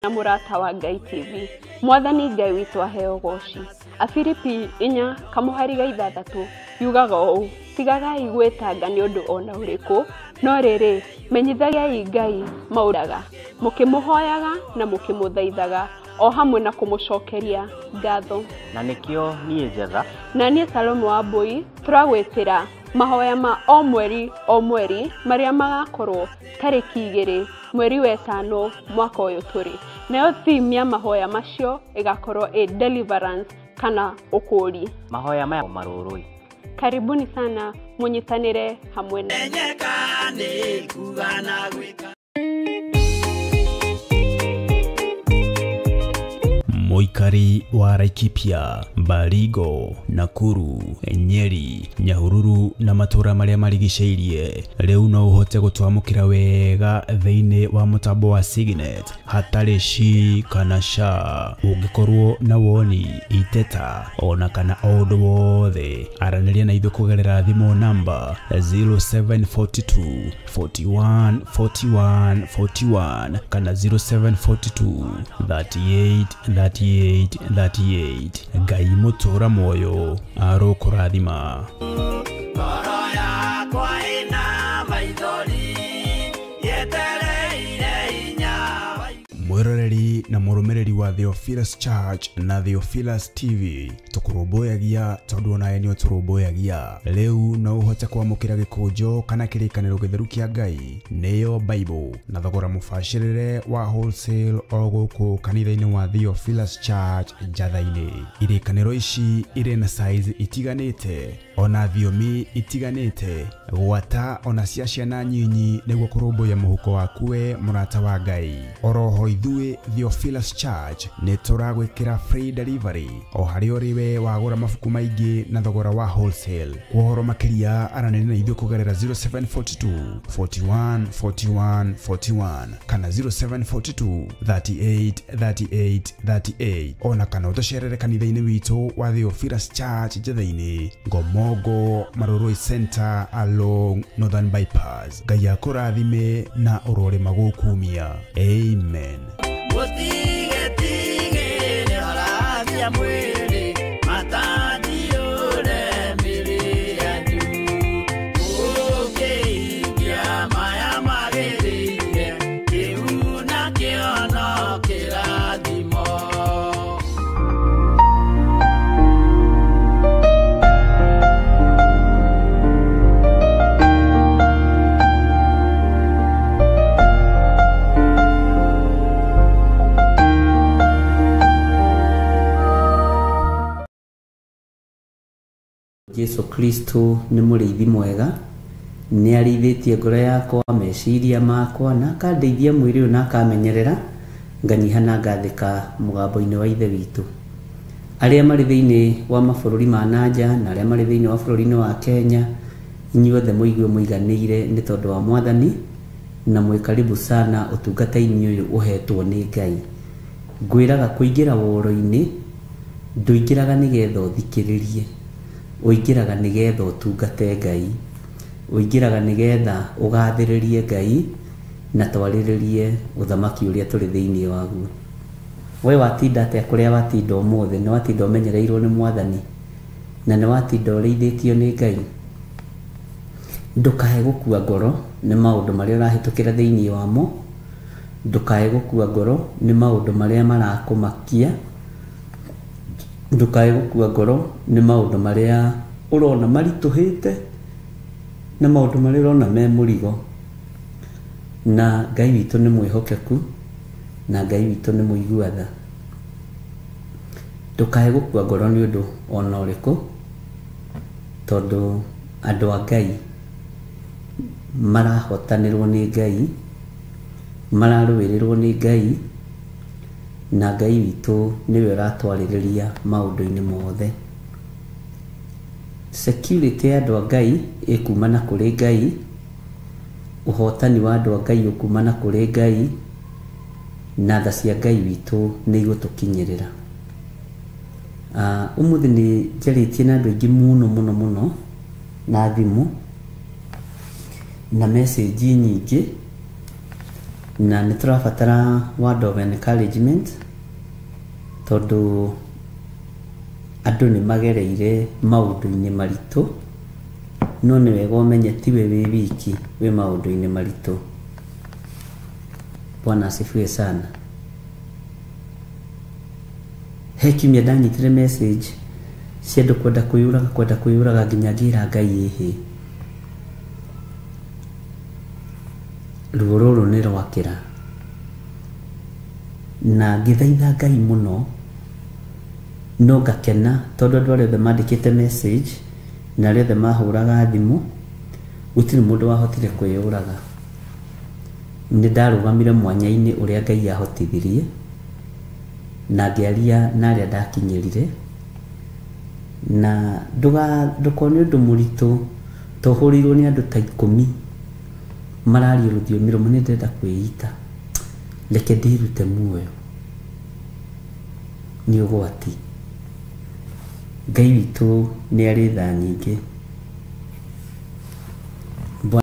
Na Mũrata wa Ngai TV. Mwathani Ngai witũ aheo goci. Afilipi 4 kamũhari ga 6 yugaga ũũ: tigagai gwĩtanga nĩ ũndũ ona ũrĩkũ, no rĩrĩ, menyithagiai Ngai maũndũ mũkĩmũhoyaga na mũkĩmũthaithaga o hamwe na kũmũcokeria ngatho. Na nĩkĩo niĩ Njetha na niĩ Salome wa Mbui tũragwĩtĩra mahoya ma o mweri o mweri marĩa magakorwo tarĩki 2 mweri wa 5 mwaka ũyũ tũrĩ. Nayo theme ya mahoya macio ĩgakorwo ĩ deliverance kana ũkũũri. Mahoya maya marũrũi. Karibuni sana mũnyitanĩre hamwe na Mũikari wa Laikipia, Baringo, Nakuru, Nyeri, Nyahururu na matũra marĩa marigicĩirie rĩu no ũhote gũtwamũkĩra wega thĩinĩ wa mũtambo wa Signet hatarĩ shi kana sha. Ũngĩkorwo na woni, iteta ona kana o ũndũ wothe, aranĩria na ithuĩ kũgerera thimũ namba 0742 41 41 41 kana 0742 38 38 38. Ngai mũtũra muoyo arokũrathima. Mwĩroreri na mũrũmĩrĩri wa Theophilus Church na Theophilus TV, tũkũrũmbũyagia tondũ onawe nĩ ũtũrũmbũyagia. Rĩu no ũhote kwamũkĩra gĩkũnjo kana kĩrĩkanĩro gĩtheru kĩa Ngai nĩyo Bible na thogora mũbacĩrĩre wa wholesale o gũkũ kanitha-inĩ wa Theophilus Church Njatha-inĩ. Irĩkanĩro ici irĩ na size itiganĩte ona thiomi itiganĩte, gwata ona cia ciana nyinyi nĩguo kũrũmbũiya mũhuko waku we mũrata wa Ngai. Oroho ithuĩ Theophilus Church nĩ tũragwĩkĩra free delivery o harĩa ũrĩ we wagũra mabuku maingĩ na thogora wa wholesale. Kwa ũhoro makĩria aranĩria na ithuĩ kũgerera 0742 41 41 41 kana 0742 38 38 38 ona kana ũtũcerere kanitha-inĩ witũ wa Theophilus Church Njatha-inĩ, Ngomongo Marurui Center along Northern Bypass. Ngai akũrathime na ũrore magũkumia. Amen. Jesu Kristo nĩ mũrĩithi mwega, nĩ arĩithĩtie ngoro yakwa, meciria makwa, na akandeithia mwĩrĩ ũyũ na akamenyerera, nganyiha na ngathĩka mũgambo-inĩ wa Ithe witũ. Arĩa marĩ thĩinĩ wa mabũrũri ma nanja na arĩa marĩ thĩinĩ wa bũrũri-inĩ wa Kenya, inyuothe mũigue mũiganĩire nĩ tondũ wa Mwathani, na mwĩ karibu sana ũtungata-inĩ ũyũ ũhetwo nĩ Ngai. Ngwĩraga kũingĩra woro-inĩ, ndũingĩraga nĩgetha ũthikĩrĩrie, ũingĩraga nĩgetha ũtungate Ngai, ũingĩraga nĩgetha ũgathĩrĩrie Ngai na twarĩrĩrie ũthamaki ũrĩa tũrĩ thĩinĩ waguo. We watinda atĩa kũrĩa watinda ũmũthĩ? Nĩ watinda ũmenyereirwo nĩ Mwathani na nĩ watinda ũrĩithĩtio nĩ Ngai. Ndũkae gũkua ngoro nĩ maũndũ marĩa ũrahĩtũkĩra thĩinĩ wamo, ndũkae gũkua ngoro nĩ maũndũ marĩa marakũmakia, ndũkae gũkua ngoro nĩ maũndũ marĩa ũrona maritũhĩte na maũndũ marĩa ũrona me mũrigo. Na Ngai witũ nĩ mwĩhokeku na Ngai witũ nĩ mũigua tha. Ndũkae gũkua ngoro nĩ ũndũ ona ũrĩkũ, tondũ andũ a Ngai marahotanĩrwo nĩ Ngai, mararũĩrĩrwo nĩ Ngai, na Ngai witũ nĩwe ũratwarĩrĩria maũndũ-inĩ mothe. Security ya andũ a Ngai ĩkumana kũrĩ Ngai, ũhotani wa andũ a Ngai ũkumana kũrĩ Ngai, na tha cia Ngai witũ nĩ igũtũkinyĩrĩra. Ũmũthĩ nĩ njarĩtie na andũ aingĩ mũno mũno mũno na thimũ na message nyingĩ. Na nĩ tũrabatara word of encouragement tondũ andũ nĩ magereire maũndũ-inĩ maritũ, no nĩ wega ũmenye tiwe wĩ wiki wĩ maũndũ-inĩ maritũ. Bwana asifiwe sana. He kiumia ndanyitire message cia andũ kwenda kwĩyũraga, kwenda kwĩyũraga, nginya ngĩra Ngai ĩhĩ, ruo rũrũ nĩ rwakĩra. Na ngĩthaitha Ngai mũno, no ngakena tondũ andũ arĩa othe mandĩkĩte message na arĩa othe mahũraga thimũ, gũtirĩ mũndũ wahotire kwĩyũraga. Nĩ ndarũgamire mwanya-inĩ ũrĩa Ngai ahotithirie na ngĩaria na arĩa ndakinyĩrire, na ndũkone ũndũ mũritũ to ũhũrĩirwo nĩ andũ ta 10 mararia rũthiomi rũmwe, nĩ ndĩrenda kwĩita, reke ndĩrute muoyo. Nĩ ũgwati. Ngai witũ nĩ arĩ tha nyingĩ.